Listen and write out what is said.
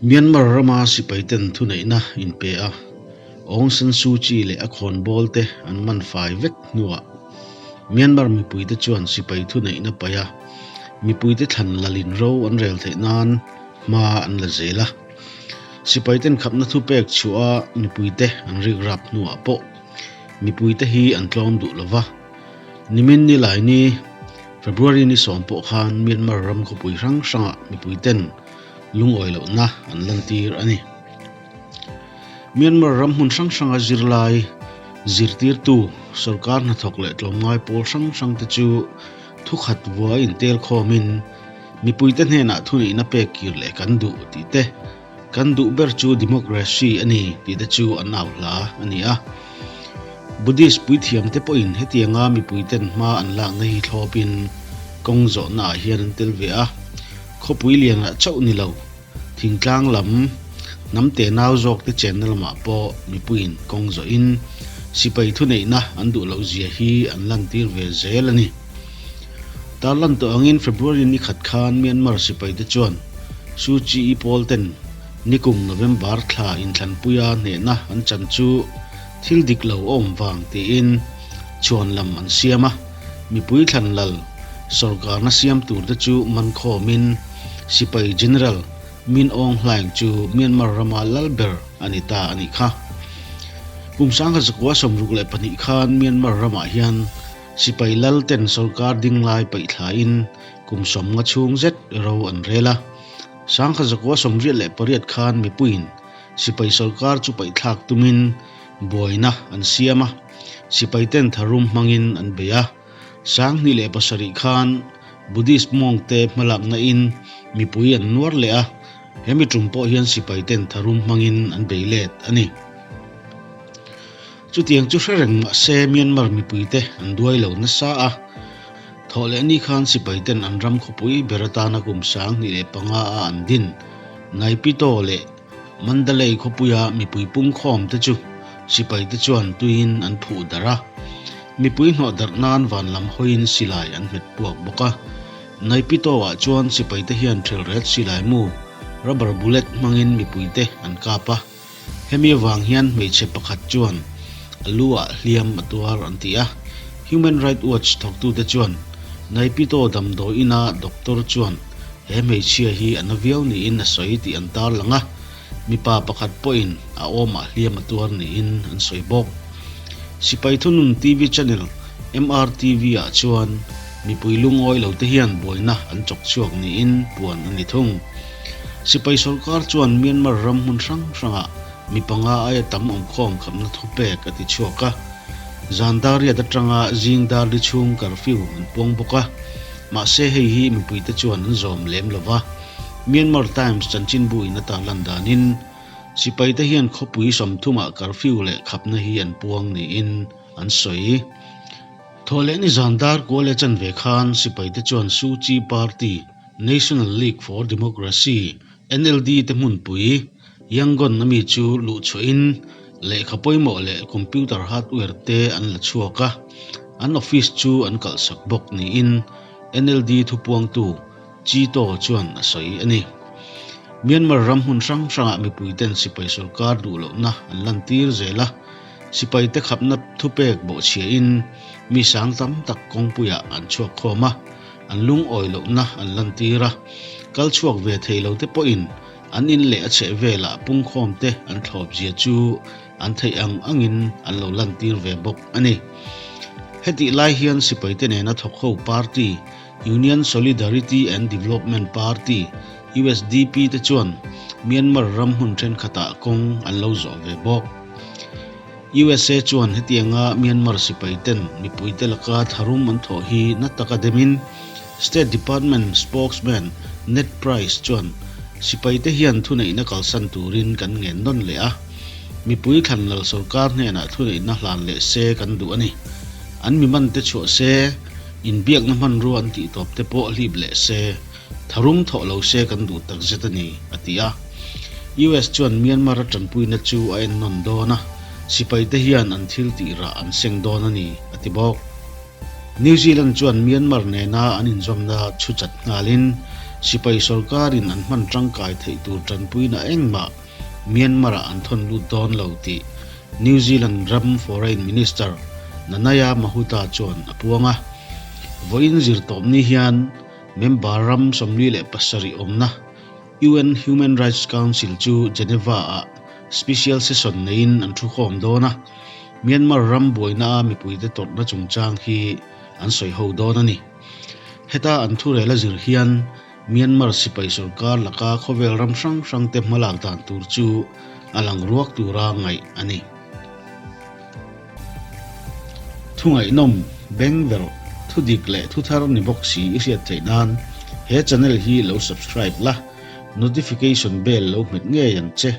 Myanmar rama sipaiten thuneihna inpe a, Aung San Suu Kyi leh a khawnbawlte an man fai vek hnuah Myanmar mipuite chuan sipai thuneihna paih a, mipuite thlan lalin ro an rel theih nan hma an la zel a. Sipaiten khapna thupek chhuah a mipuite an rikrap hnuah pawh mipuite hi an tlawm duh lo va. Nimin ni laini February ni sawm pawh khan Myanmar ram khawpui hrang hrangah mipuiten lungawi lohna an lantir a ni. Myanmar ram hmun hrang hranga zirlai, zirtirtu, sorkar hnathawk leh tlawmngai pawl hrang hrangte chu thukhat vua intel khawmin mipuite hnenah thuneihna pek kir leh kan duh tih te, kan duh ber chu democracy a ni tih te chu an au hla a ni a. Buddhist puithiamte pawhin hetianga mipuiten hma an lakna hi thlawpin kawng zawhnaah hian an tel ve a, khawpui lianah chauh ni lo. Thingtlang lam hnam tenau zawkte chenna lamah pawh mipuiin kawng zawhin sipai thuneihna an duh loh zia hi an lantir ve zel a ni. Tarlan tawh angin February ni khat khan Myanmar sipaite chuan Suu Kyi pawl ten nikum November thla inthlanpuia hnehna an chan chu thil dik lo awm vang tiin chhuan lam an siam a, mipui thlan lal sorkarna siam turte chu man khawmin Sipai General Min Aung Hlaing chu Myanmar rama lal ber a ni ta a nih kha. Kum 1962 khan Myanmar ramah hian sipai lal ten sorkar ding lai paih thlain kum 50 chhung zet ro an rel a. 1988 khan mipuiin sipai sorkar chu paihthlak tumin buaina an siam a, sipai ten tharum hmangin an bei a. 2007 khan Buddhist mawngte hmalakna in mipui an nuar leh a, hemi tum pawh hian sipai ten tharum hmangin an bei let a ni. Chutiang chu hre reng mah se Myanmar mipuite an duai lo nasa a, thawh leh ni khan sipai ten an ram khawpui ber atana kum 2005 a an din Naypyitaw leh Mandalay khawpuia mipui pungkhawm te chu sipai te chuan tuiin an phuh darh a, mipui hnawh darh nan van lam hawiin silai an hmet puak bawk a. Naypyitaw-ah chuan sipai te hian ṭhelret silai mu, rubber bullet, hmangin mipui te an kap a, hemi avang hian hmeichhe pakhat chuan a lu-ah hliam a tuar an ti a. Human Rights Watch thawktute chuan Naypyitaw damdawi ina doctor chuan He hmeichhia hi a na viau niin a sawi tih an tarlang a, mipa pakhat pawhin a awmah hliam a tuar niin an sawi bawk. Sipai thunun TV channel MRTV ah chuan mipui lungawi lo te hian buaina an chawk chhuak niin puan a ni thung. Sipai sorkar chuan Myanmar ram hmun hrang hrangah mi panga aia tam awmkhawm khamna thupek a ti chhuak a, zan dar riat atanga zing dar li chhung curfew an puang bawk a. Mahse hei hi mipuite chuan an zawm lem lo va, Myanmar Times chanchinbu in a tarlan danin sipaite hian khawpui 30 ah curfew leh khapna hi an puang niin an sawi. Thawhleh ni zan dar kual leh chanve khan sipaite chuan Suu Kyi Party, National League for Democracy, NLD, te hmunpui Yangon a mi chu luhchhuahin lehkha pawimawh leh computer hardware te an la chhuak a, an office chu an kalhsak bawk niin NLD thupuangtu Chi Taw chuan a sawi a ni. Myanmar ram hmun hrang hrangah mipuiten sipai sorkar duh lohna an lantir zel a, sipaite khapna thupek bawhchhiahin mi sang tam tak kawngpuiah an chhuak khawm a, an lungawi lohna an lantir a, kal chhuak ve thei lote pawhin An in leh a chheh velah pungkhawm te an thlawp zia chu an theih ang angin an lo lantir ve bawk a ni. Hetih lai hian sipaite nena thawk ho party, Union Solidarity and Development Party, USDP, te chuan Myanmar ram hmun thenkhatah kawng an lo zawh ve bawk. USA chuan hetianga Myanmar sipaiten mipuite laka tharum an thawh hi na taka demin State Department spokesman Ned Price chuan sipaite hian thuneihna kalsan turin kan ngen nawn leh a, mipui thlanlal sorkar hnenah thuneihna hlan leh se kan duh a ni. An mi mante chhuah se, inbiakna hmanrua an tihtawp te pawh hlip leh se, tharum thawh lo se kan duh takzet a ni, a ti a. US chuan Myanmar a tanpuina chu a ennawn dawn a, sipaite hian an thil tih rah an seng dawn a ni, a ti bawk. New Zealand chuan Myanmar nena an inzawmna chhu chat nghalin Sipai sorkarin an hman tangkai theih tur tanpuina engmah Myanmar-ah an thawn lut dawn lo tih New Zealand ram Foreign Minister Nanaia Mahuta chuan a puang a. Vawiin zirtawp ni hian member ram 47 awmna UN Human Rights Council chu Geneva-ah special session neiin an thukhawm dawn a, Myanmar ram buaina-a mipuite tawrhna chungchang hi an sawi ho dawn a ni. Heta an thurel a zir hian Myanmar sipai sorkar laka khawvel ram hrang hrangte hmalak dan tur chu a lang ruak tura ngaih a ni. Thungaihnawm, bengverh, thudik leh thuthar ni bawk si i hriat theih nan he channel hi lo subscribe la, notification bell lo hmet ngei ang che.